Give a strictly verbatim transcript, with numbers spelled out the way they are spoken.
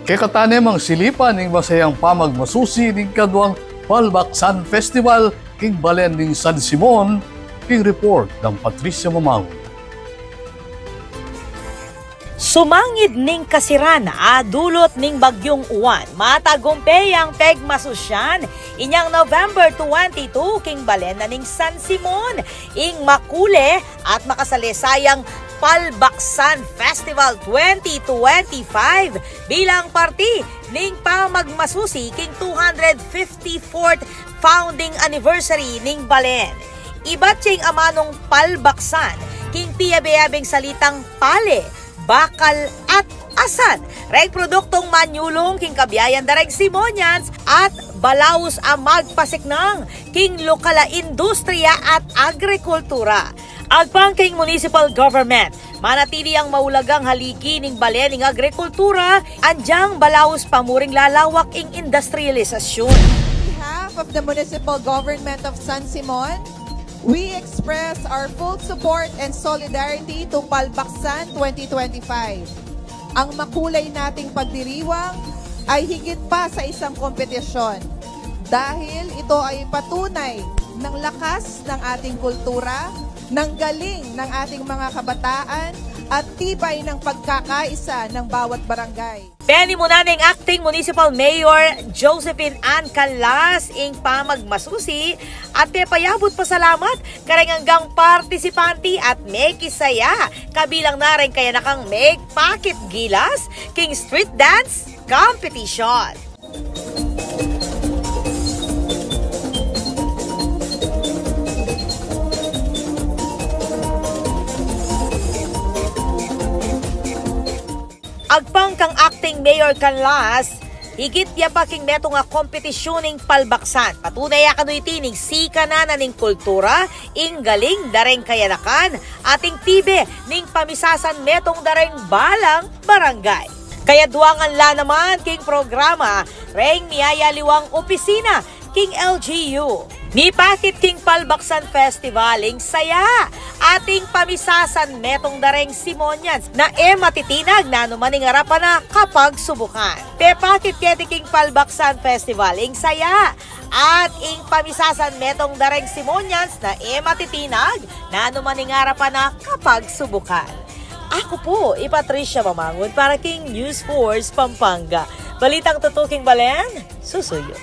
Kekatamu namang silipan ing masayang pamagmasusi ning kaduang Palbaksan Festival king balen ning San Simon, king report nang Patricia Mamangun. Sumangid ning kasiran a dulut ning Bagyung Juan, matagumpe yang pegmasusyan inyang November twenty-two king balen na ning San Simon ing makule at makasalesalyang Palbaksan Festival twenty twenty-five bilang parti ning pamagmasusi king two hundred fifty-fourth founding anniversary ning balen. Ibat ya ing amanung palbaksan king piyabe-yabeng salitang pale, bakal at asan, reng produktung manyulung king kabiayan da reng Simonians at balaus a magpasiknang king lokal a industriya at agrikultura. Agpang king municipal government, manatili yang maulagang haligi ning balen ing agrikultura, anyang balaus pa muring lalawak ing industriyalisasyun. On behalf of the Municipal Government of San Simon, we express our full support and solidarity to Palbaksan twenty twenty-five. Ang makulay nating pagdiriwang ay higit pa sa isang kompetisyon, dahil ito ay patunay ng lakas ng ating kultura, ng galing ng ating mga kabataan, at tibay ng pagkakaisa ng bawat barangay. Penimunan neng Acting Municipal Mayor Josephine Ann Canlas ing pamagmasusi at pepayabut pasalamat kareng anggang partisipante at mekisaya, kabilang na reng kayanakang megpakit gilas king street dance competition. Agpang kang Acting Mayor Canlas, higit ya pa king metung a kompetisyun ning palbaksan. Patunay ya kanu iti ning sikanan na ning kultura, ing galing da reng kayanakan, at ing tibe ning pamisasan metung da reng balang barangay. Kayaduangan la naman king programa reng miyayaliwang opisina king L G U. Mipakit king Palbaksan Festival ing saya at ing pamisasan metung da reng Simonians na e matitinag nanu man ing arapan na kapagsubukan. Pepakit keti king Palbaksan Festival ing saya at ing pamisasan metung da reng Simonians na e matitinag nanu man ing arapan na kapagsubukan. Aku pu i Patricia Mamangun para king News Force Pampanga. Balitang tutuking balen, susuyu.